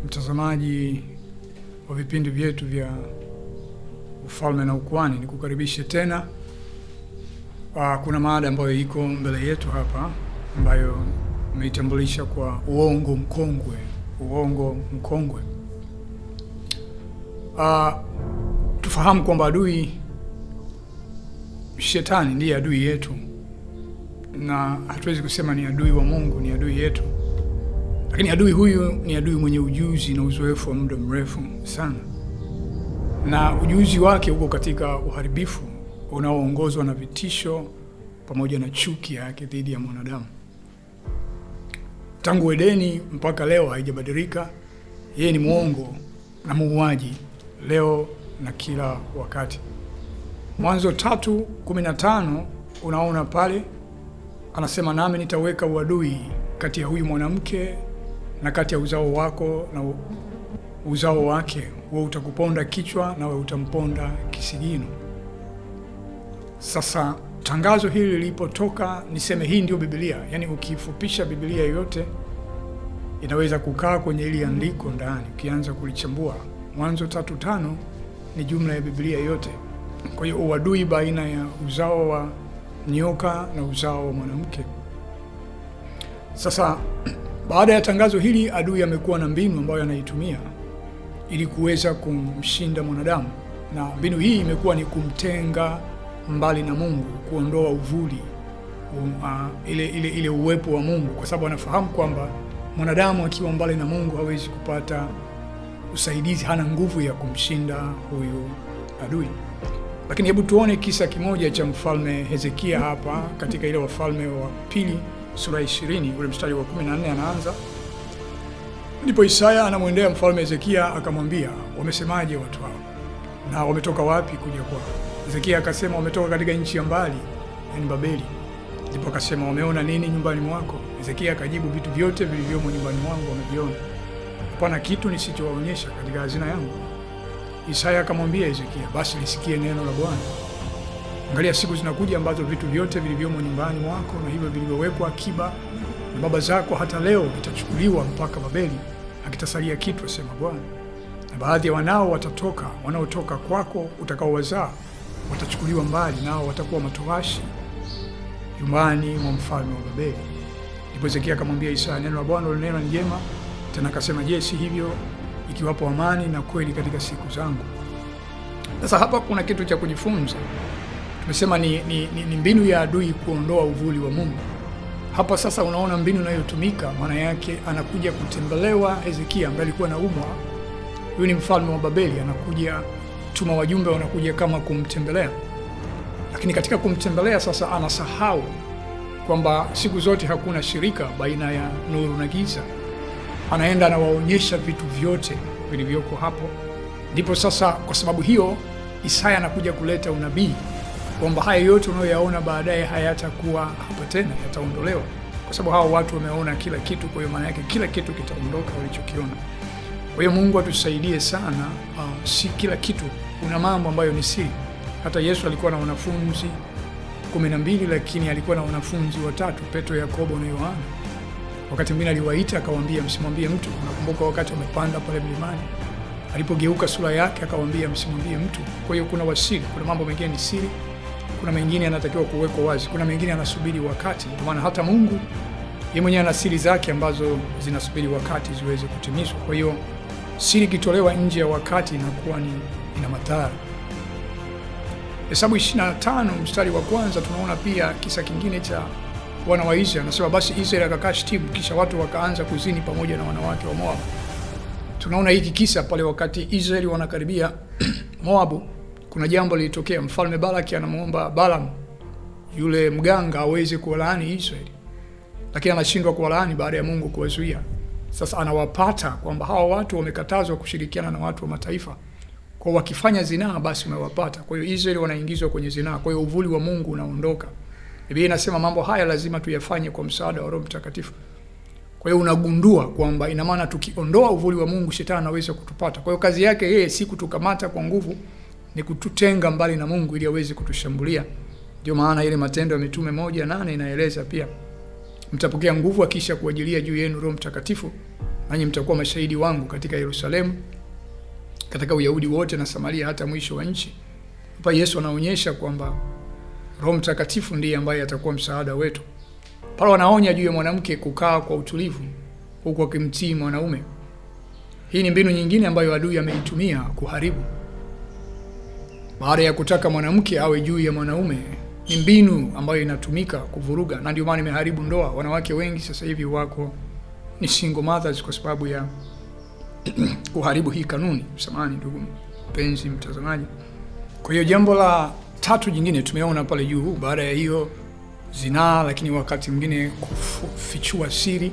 Mtazamaji wa vipindi vyetu vya Ufalme na Ukuhani, nikukaribishe tena. Kuna mada ambayo iko mbele yetu hapa ambayo nimeitambulisha kwa uongo mkongwe, uongo mkongwe. Tufahamu kwamba adui shetani ndiye adui yetu, na hatuwezi kusema ni adui wa Mungu, ni adui yetu. Lakini adui huyu ni adui mwenye ujuzi na uzoefu wa muda mrefu sana. Na ujuzi wake uko katika uharibifu unaoongozwa na vitisho pamoja na chuki yake dhidi ya mwanadamu. Tangu Edeni mpaka leo haijabadilika. Yeye ni muongo na muuaji leo na kila wakati. Mwanzo 3:15 unaona pale anasema, nami nitaweka uadui kati ya huyu mwanamke na kati ya uzao wako na uzao wake, wewe utakuponda kichwa na wewe utamponda kisigino. Sasa tangazo hili lilipotoka, niseme hii ndio Biblia. Yaani ukifupisha Biblia yote inaweza kukaa kwenye ile andiko ndani ukianza kulichambua. Mwanzo 3:5 ni jumla ya Biblia yote. Kwa hiyo uadui baina ya uzao wa nyoka na uzao wa mwanamke. Sasa baada ya tangazo hili, adui amekuwa na mbinu ambayo anaitumia ili kuweza kumshinda mwanadamu. Na mbinu hii imekuwa ni kumtenga mbali na Mungu, kuondoa uvuli ile uwepo wa Mungu, kwa sababu anafahamu kwamba mwanadamu akiwa mbali na Mungu hawezi kupata usaidizi, hana nguvu ya kumshinda huyu adui. Lakini hebu tuone kisa kimoja cha mfalme Hezekia hapa katika ile Wafalme wa Pili sura 20 ule mstari wa 14 anaanza. Ndipo Isaya anamwendea mfalme Hezekia akamwambia, wamesemaje watu hao? Na wametoka wapi kuja kwao? Hezekia akasema, wametoka katika nchi ya mbali, yani Babeli. Ndipo akasema, wameona nini nyumbani mwako? Hezekia akajibu, vitu vyote vilivyomo nyumbani mwangu wameviona. Hapana kitu nisichowaonyesha katika hazina yangu. Isaya akamwambia Hezekia, basi lisikie neno la Bwana. Angalia, siku zinakuja ambazo vitu vyote vilivyomo nyumbani mwako na hivyo vilivyowekwa akiba na baba zako hata leo vitachukuliwa mpaka Babeli, hakitasalia kitu, asema Bwana. Na baadhi ya wanao watatoka, wanaotoka kwako utakaowazaa watachukuliwa mbali, nao watakuwa matowashi nyumbani mwa mfalme wa Babeli. Ndipo Hezekia akamwambia Isaya, neno la Bwana ulinena ni jema. Tena akasema, je, si hivyo ikiwapo amani na kweli katika siku zangu? Sasa hapa kuna kitu cha kujifunza. Tumesema ni mbinu ya adui kuondoa uvuli wa Mungu. Hapa sasa unaona mbinu inayotumika, maana yake anakuja kutembelewa Hezekia ambaye alikuwa anaumwa. Huyu ni mfalme wa Babeli, anakuja tuma wajumbe wanakuja kama kumtembelea. Lakini katika kumtembelea sasa anasahau kwamba siku zote hakuna shirika baina ya nuru na giza. Anaenda anawaonyesha vitu vyote vilivyoko hapo. Ndipo sasa kwa sababu hiyo Isaya anakuja kuleta unabii kwamba haya yote unayoyaona baadaye hayatakuwa hapa tena, yataondolewa. Kwa sababu hao watu wameona kila kitu, kwa hiyo maana yake kila kitu kitaondoka walichokiona. Kwa hiyo Mungu atusaidie sana. Si kila kitu, kuna mambo ambayo ni siri. Hata Yesu alikuwa na wanafunzi 12, lakini alikuwa na wanafunzi watatu, Petro, Yakobo na Yohana. Wakati mwingine aliwaita akawaambia, msimwambie mtu. Unakumbuka wakati wamepanda pale mlimani, alipogeuka sura yake akawaambia, msimwambie mtu. Kwa hiyo kuna wasiri, kuna mambo mengine ni siri, kuna mengine yanatakiwa kuwekwa wazi, kuna mengine yanasubiri wakati. Kwa maana hata Mungu yeye mwenyewe ana siri zake ambazo zinasubiri wakati ziweze kutimizwa. Kwa hiyo siri ikitolewa nje ya wakati inakuwa ni ina madhara. Hesabu 25 mstari wa kwanza tunaona pia kisa kingine cha wana wa Israeli. Anasema, basi Israeli akakaa Shitimu, kisha watu wakaanza kuzini pamoja na wanawake wa Moabu. Tunaona hiki kisa pale wakati Israeli wanakaribia Moabu, kuna jambo lilitokea. Mfalme Balaki anamuomba Balaam yule mganga aweze kuwalaani Israeli, lakini anashindwa kuwalaani baada ya Mungu kuwazuia. Sasa anawapata kwamba hawa watu wamekatazwa kushirikiana na watu wa mataifa, kwa wakifanya zinaa basi umewapata. Kwa hiyo Israeli wanaingizwa kwenye zinaa, kwa hiyo uvuli wa Mungu unaondoka. Biblia inasema mambo haya lazima tuyafanye kwa msaada wa Roho Mtakatifu. Kwa hiyo unagundua kwamba ina maana tukiondoa uvuli wa Mungu shetani anaweza kutupata. Kwa hiyo kazi yake yeye si kutukamata kwa nguvu, ni kututenga mbali na Mungu ili aweze kutushambulia. Ndio maana ile Matendo ya Mitume 1:8 inaeleza pia, mtapokea nguvu akisha kuajilia juu yenu Roho Mtakatifu, Nanyi mtakuwa mashahidi wangu katika Yerusalemu, katika Uyahudi wote na Samaria, hata mwisho wa nchi. Hapa Yesu anaonyesha kwamba Roho Mtakatifu ndiye ambaye atakuwa msaada wetu. Paulo anaonya juu ya mwanamke kukaa kwa utulivu huku akimtii mwanaume. Hii ni mbinu nyingine ambayo adui ameitumia kuharibu. Baada ya kutaka mwanamke awe juu ya mwanaume, ni mbinu ambayo inatumika kuvuruga, na ndio maana imeharibu ndoa. Wanawake wengi sasa hivi wako ni single mothers kwa sababu ya kuharibu hii kanuni. Samahani ndugu mpenzi mtazamaji. Kwa hiyo jambo la tatu jingine tumeona pale juu, baada ya hiyo zinaa, lakini wakati mwingine kufichua siri,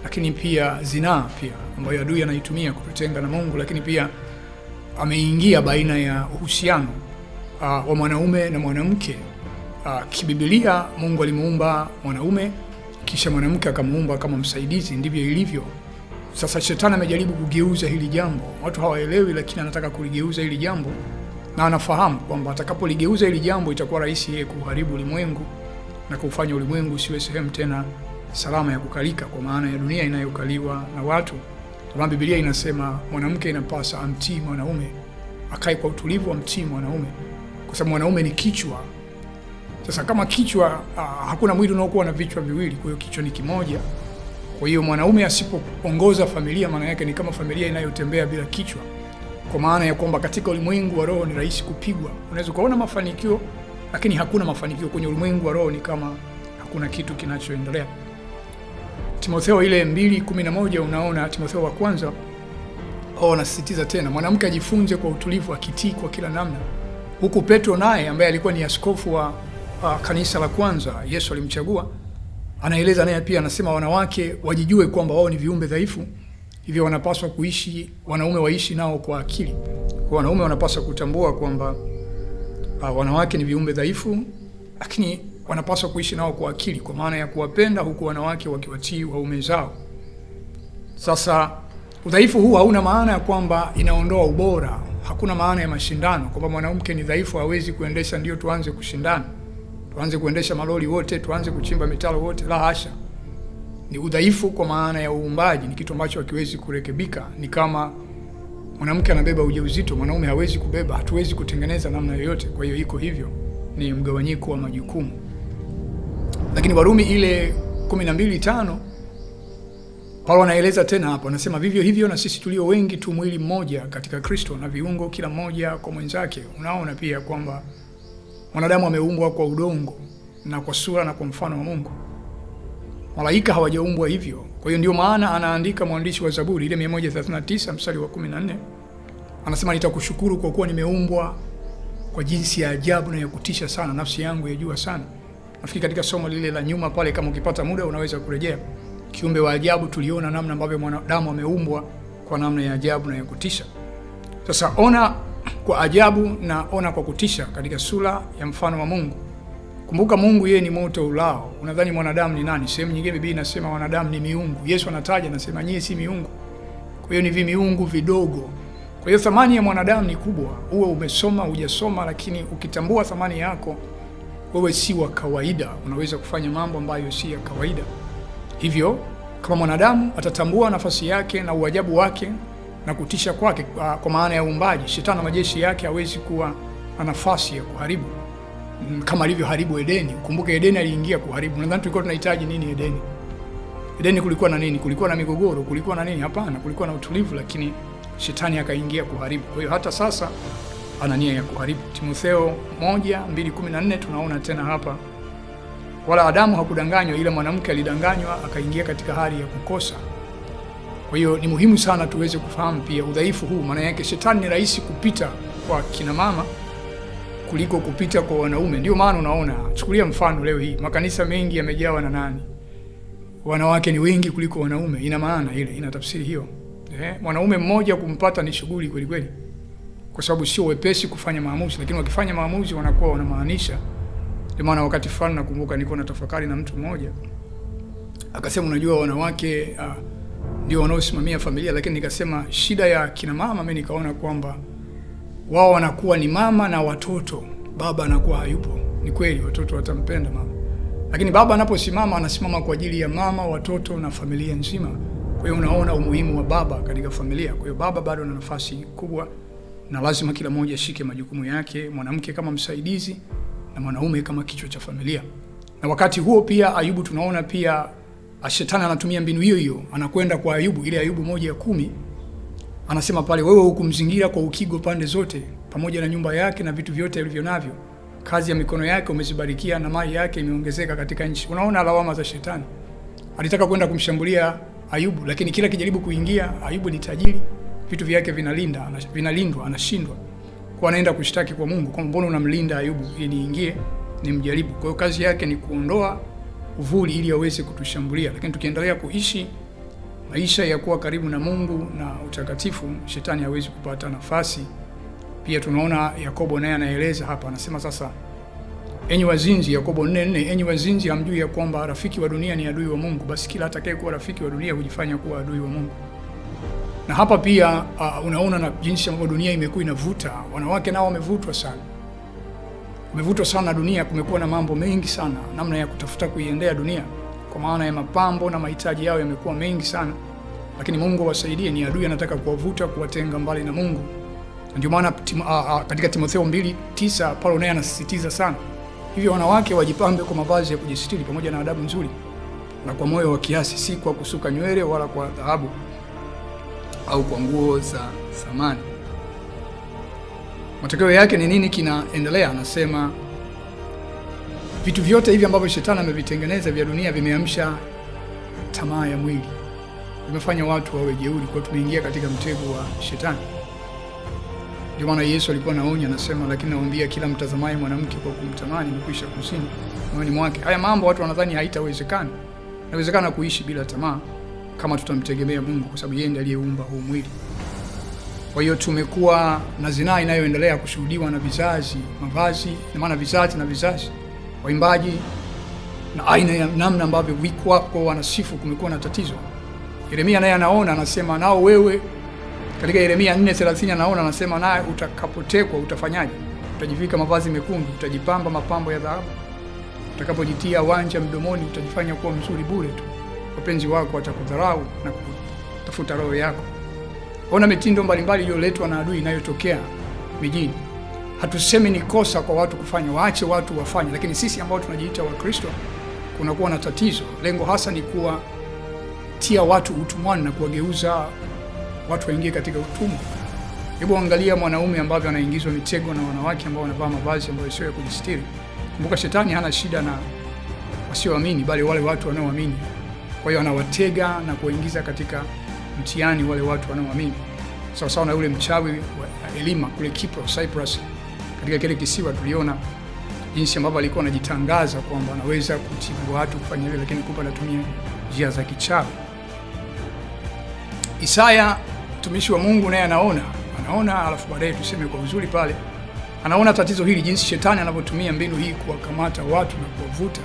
lakini pia zinaa pia ambayo adui anaitumia kututenga na Mungu, lakini pia ameingia baina ya uhusiano wa mwanaume na mwanamke. Kibibilia Mungu alimuumba mwanaume kisha mwanamke akamuumba kama msaidizi, ndivyo ilivyo. Sasa shetani amejaribu kugeuza hili jambo. Watu hawaelewi, lakini anataka kuligeuza hili jambo, na anafahamu kwamba atakapoligeuza hili jambo itakuwa rahisi yeye kuharibu ulimwengu na kufanya ulimwengu usiwe sehemu tena salama ya kukalika, kwa maana ya dunia inayokaliwa na watu. Kama Biblia inasema mwanamke inapasa amtii mwanaume, akae kwa utulivu amtii mwanaume, kwa sababu mwanaume ni kichwa. Sasa kama kichwa, hakuna mwili unaokuwa na vichwa viwili, kwa hiyo kichwa ni kimoja. Kwa hiyo mwanaume asipoongoza familia, maana yake ni kama familia inayotembea bila kichwa, kwa maana ya kwamba katika ulimwengu wa roho ni rahisi kupigwa. Unaweza kuona mafanikio, lakini hakuna mafanikio kwenye ulimwengu wa roho, ni kama hakuna kitu kinachoendelea. Timotheo ile 2:11, unaona Timotheo wa kwanza anasisitiza tena mwanamke ajifunze kwa utulivu, akitii kwa kila namna. Huku Petro naye ambaye alikuwa ni askofu wa kanisa la kwanza, Yesu alimchagua, anaeleza naye pia, anasema wanawake wajijue kwamba wao ni viumbe dhaifu, hivyo wanapaswa kuishi, wanaume waishi nao kwa akili. Kwa wanaume wanapaswa kutambua kwamba wanawake ni viumbe dhaifu, lakini wanapaswa kuishi nao kwa akili, kwa maana ya kuwapenda huku wanawake wakiwatii waume zao. Sasa udhaifu huu hauna maana ya kwamba inaondoa ubora. Hakuna maana ya mashindano kwamba mwanamke ni dhaifu hawezi kuendesha ndio tuanze kushindana, tuanze kuendesha malori wote, tuanze kuchimba mitaro wote. La hasha. Ni udhaifu kwa maana ya uumbaji, ni kitu ambacho hakiwezi kurekebika. Ni kama mwanamke anabeba ujauzito, mwanaume hawezi kubeba, hatuwezi kutengeneza namna yoyote. Kwa hiyo iko hivyo, ni mgawanyiko wa majukumu. Lakini Warumi ile 12:5 Paulo anaeleza tena hapo, anasema vivyo hivyo na sisi tulio wengi tu mwili mmoja katika Kristo, na viungo kila mmoja kwa mwenzake. Unaona pia kwamba mwanadamu ameumbwa kwa udongo na kwa sura na kwa mfano wa Mungu. Malaika hawajaumbwa hivyo. Kwa hiyo ndio maana anaandika mwandishi wa Zaburi ile 139 mstari wa 14, anasema nitakushukuru kwa kuwa nimeumbwa kwa jinsi ya ajabu na ya kutisha sana, nafsi yangu yajua sana. Nafikiri katika somo lile la nyuma pale, kama ukipata muda unaweza kurejea. Kiumbe wa ajabu, tuliona namna ambavyo mwanadamu ameumbwa kwa namna ya ajabu na ya kutisha. Sasa ona kwa ajabu na ona kwa kutisha katika sura ya mfano wa Mungu. Kumbuka Mungu yeye ni moto ulao. Unadhani mwanadamu ni nani? Sehemu nyingine Biblia inasema wanadamu ni miungu. Yesu anataja anasema nyie si miungu. Kwa hiyo ni vimiungu vidogo. Kwa hiyo thamani ya mwanadamu ni kubwa. Uwe umesoma hujasoma, lakini ukitambua thamani yako, wewe si wa kawaida. Unaweza kufanya mambo ambayo si ya kawaida. Hivyo kama mwanadamu atatambua nafasi yake na uajabu wake na kutisha kwake, kwa maana ya uumbaji, shetani na majeshi yake hawezi kuwa na nafasi ya kuharibu kama alivyoharibu Edeni. Kumbuka Edeni aliingia kuharibu. Nadhani tulikuwa tunahitaji nini Edeni? Edeni kulikuwa na nini? Kulikuwa na migogoro, kulikuwa na nini? Hapana, kulikuwa na utulivu, lakini shetani akaingia kuharibu. Kwa hiyo hata sasa ana nia ya kuharibu. Timotheo 1:2-14 tunaona tena hapa, wala Adamu hakudanganywa, ila mwanamke alidanganywa akaingia katika hali ya kukosa. Kwa hiyo ni muhimu sana tuweze kufahamu pia udhaifu huu. Maana yake shetani ni rahisi kupita kwa kina mama kuliko kupita kwa wanaume. Ndio maana unaona, chukulia mfano leo hii makanisa mengi yamejawa na nani? Wanawake ni wengi kuliko wanaume. Ina maana ile, ina tafsiri hiyo. Mwanaume mmoja kumpata ni shughuli kweli kweli, kwa sababu sio wepesi kufanya maamuzi, lakini wakifanya maamuzi wanakuwa wanamaanisha. Ndio maana wakati fulani nakumbuka nilikuwa natafakari na mtu mmoja akasema, unajua wanawake ndio wanaosimamia familia, lakini nikasema shida ya kina mama, mimi nikaona kwamba wao wanakuwa ni mama na watoto, baba anakuwa hayupo. Ni kweli watoto watampenda mama, lakini baba anaposimama anasimama kwa ajili ya mama, watoto na familia nzima. Kwa hiyo unaona umuhimu wa baba katika familia. Kwa hiyo baba bado ana nafasi kubwa, na lazima kila mmoja ashike majukumu yake, mwanamke kama msaidizi na mwanaume kama kichwa cha familia. Na wakati huo pia Ayubu tunaona pia shetani anatumia mbinu hiyo hiyo, anakwenda kwa Ayubu, ile Ayubu 1:10, anasema pale, wewe hukumzingira kwa ukigo pande zote, pamoja na nyumba yake na vitu vyote alivyo navyo, kazi ya mikono yake umezibarikia na mali yake imeongezeka katika nchi. Unaona lawama za shetani. Alitaka kwenda kumshambulia Ayubu, lakini kila kijaribu kuingia, Ayubu ni tajiri, vitu vyake vinalindwa, anashindwa. Kwa anaenda kushtaki kwa Mungu kwamba mbona unamlinda Ayubu ili niingie nimjaribu. Kwa hiyo kazi yake ni kuondoa uvuli ili aweze kutushambulia. Lakini tukiendelea kuishi maisha ya kuwa karibu na Mungu na utakatifu, shetani hawezi kupata nafasi. Pia tunaona Yakobo naye anaeleza hapa, anasema sasa, enyi wazinzi, Yakobo 4:4, enyi wazinzi, hamjui ya kwamba rafiki wa dunia ni adui wa Mungu? Basi kila atakayekuwa rafiki wa dunia hujifanya kuwa adui wa Mungu. Na hapa pia unaona na jinsi ambavyo dunia imekuwa inavuta. Wanawake nao wamevutwa sana. Wamevutwa sana na dunia. Kumekuwa na mambo mengi sana, namna ya kutafuta kuiendea dunia, kwa maana ya mapambo na mahitaji yao yamekuwa mengi sana. Lakini Mungu awasaidie, ni adui anataka kuwavuta, kuwatenga mbali na Mungu. Ndio maana katika Timotheo 2:9 Paulo naye anasisitiza sana, hivyo wanawake wajipambe kwa mavazi ya kujisitiri pamoja na adabu nzuri na kwa moyo wa kiasi, si kwa kusuka nywele wala kwa dhahabu au kwa nguo za thamani. Matokeo yake ni nini kinaendelea? Anasema vitu vyote hivi ambavyo shetani amevitengeneza vya dunia vimeamsha tamaa ya mwili, vimefanya watu wawe jeuri, kwa tumeingia katika mtego wa shetani. Ndio maana Yesu alikuwa anaonya, anasema, lakini nawaambia kila mtazamaye mwanamke kwa kumtamani amekwisha kuzini moyoni mwake. Haya mambo watu wanadhani haitawezekana. Inawezekana kuishi bila tamaa kama tutamtegemea Mungu, kwa sababu yeye ndiye aliyeumba huu mwili. Kwa hiyo tumekuwa na zinaa inayoendelea kushuhudiwa na vizazi, mavazi, na maana vizazi na vizazi, waimbaji na aina ya namna ambavyo wako wanasifu, kumekuwa na tatizo. Yeremia naye anaona, anasema nao wewe, katika Yeremia 4:30 anaona, anasema naye utakapotekwa utafanyaje? Utajivika mavazi mekundu, utajipamba mapambo ya dhahabu. Utakapojitia wanja mdomoni utajifanya kuwa mzuri bure tu. Wapenzi wako watakudharau na kutafuta roho yako. Ona mitindo mbalimbali iliyoletwa na adui inayotokea mijini. Hatusemi ni kosa kwa watu kufanya, waache watu wafanye, lakini sisi ambao tunajiita Wakristo kunakuwa na tatizo. Lengo hasa ni kuwatia watu utumwani na kuwageuza watu waingie katika utumwa. Hebu angalia mwanaume ambavyo anaingizwa mitego na wanawake ambao wanavaa mavazi ambayo sio ya kujistiri. Kumbuka shetani hana shida na wasioamini, bali wale watu wanaoamini. Kwa hiyo anawatega na kuwaingiza katika mtihani wale watu wanaoamini. Sawa sawa na yule mchawi wa Elima kule Kipro, Cyprus, katika kile kisiwa tuliona jinsi ambavyo alikuwa anajitangaza kwamba anaweza kutibu watu, kufanya vile, lakini kumbe anatumia njia za kichawi. Isaya mtumishi wa Mungu naye anaona, alafu baadaye tuseme kwa uzuri pale, anaona tatizo hili, jinsi shetani anavyotumia mbinu hii kuwakamata watu na kuwavuta.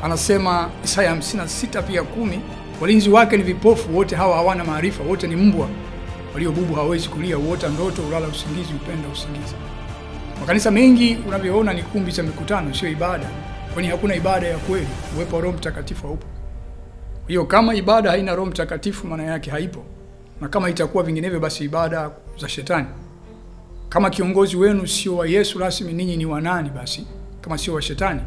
Anasema Isaya 56:10, walinzi wake ni vipofu wote, hawa hawana maarifa, wote ni mbwa waliobubu, hawawezi kulia, huota ndoto, hulala usingizi, hupenda usingizi. Makanisa mengi unavyoona ni kumbi za mikutano, sio ibada. Kwani hakuna ibada ya kweli, uwepo wa Roho Mtakatifu haupo. Hiyo kama ibada haina Roho Mtakatifu maana yake haipo. Na kama itakuwa vinginevyo basi ibada za shetani. Kama kiongozi wenu sio wa Yesu rasmi, ninyi ni wa nani basi? Kama sio wa shetani,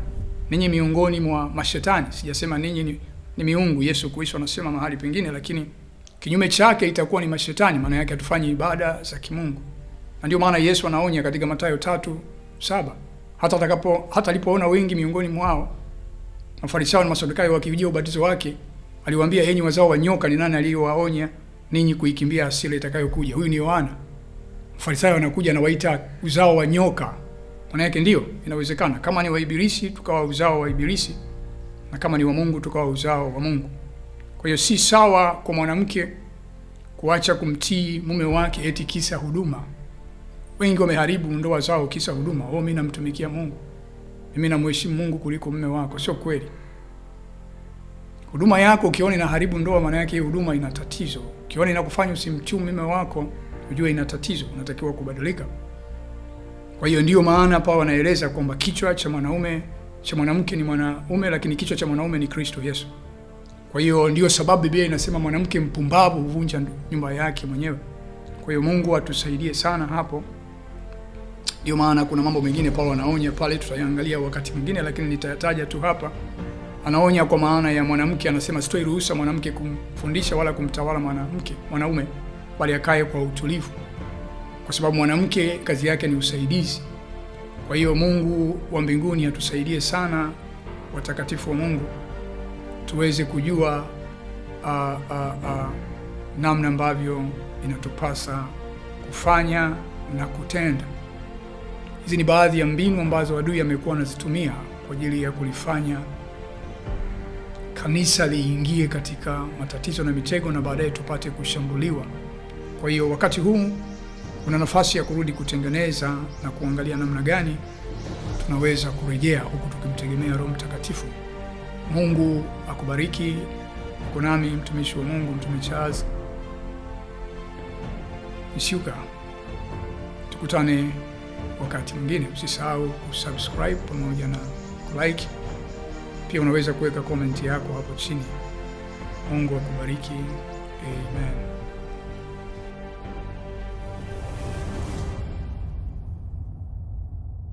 ninyi miongoni mwa mashetani. Sijasema ninyi ni miungu, Yesu Kristo anasema mahali pengine, lakini kinyume chake itakuwa ni mashetani, maana yake hatufanyi ibada za kimungu. Na ndio maana Yesu anaonya katika Mathayo 3:7, hata alipoona wengi miongoni mwao Mafarisayo na Masadukayo wakijia ubatizo wake, aliwaambia, enyi wazao wa nyoka, ni nani aliyewaonya ninyi kuikimbia hasira itakayokuja? Huyu ni Yohana. Mafarisayo anakuja na waita uzao wa nyoka. Maana yake ndio inawezekana kama ni wa Ibilisi tukawa uzao wa Ibilisi, na kama ni wa Mungu tukawa uzao wa Mungu. Kwa hiyo si sawa kwa mwanamke kuacha kumtii mume wake eti kisa huduma. Wengi wameharibu ndoa zao kisa huduma. Oh, mimi namtumikia Mungu, mimi namheshimu Mungu kuliko mume wako. Sio kweli. Huduma yako ukiona inaharibu ndoa, maana yake hiyo huduma ina tatizo. Ukiona inakufanya usimchume mume wako, ujue ina tatizo, unatakiwa kubadilika. Kwa hiyo ndio maana Paulo anaeleza kwamba kichwa cha mwanaume cha mwanamke ni mwanaume, lakini kichwa cha mwanaume ni Kristo Yesu. Kwa hiyo ndiyo sababu Biblia inasema mwanamke mpumbavu huvunja nyumba yake mwenyewe. Kwa hiyo Mungu atusaidie sana hapo. Ndio maana kuna mambo mengine Paulo anaonya pale, tutayaangalia wakati mwingine, lakini nitayataja tu hapa. Anaonya kwa maana ya mwanamke, anasema sitoi ruhusa mwanamke kumfundisha wala kumtawala mwanaume, bali akae kwa utulivu, kwa sababu mwanamke kazi yake ni usaidizi. Kwa hiyo Mungu wa mbinguni atusaidie sana, watakatifu wa Mungu, tuweze kujua namna ambavyo inatupasa kufanya na kutenda. Hizi ni baadhi ya mbinu ambazo adui amekuwa anazitumia kwa ajili ya kulifanya kanisa liingie katika matatizo na mitego, na baadaye tupate kushambuliwa. Kwa hiyo wakati huu kuna nafasi ya kurudi kutengeneza na kuangalia namna gani tunaweza kurejea huku tukimtegemea Roho Mtakatifu. Mungu akubariki. Uko nami mtumishi wa Mungu, Mtume Charles Misiuka. Tukutane wakati mwingine. Usisahau kusubscribe pamoja na kulike. Pia unaweza kuweka comment yako hapo chini. Mungu akubariki. Amen.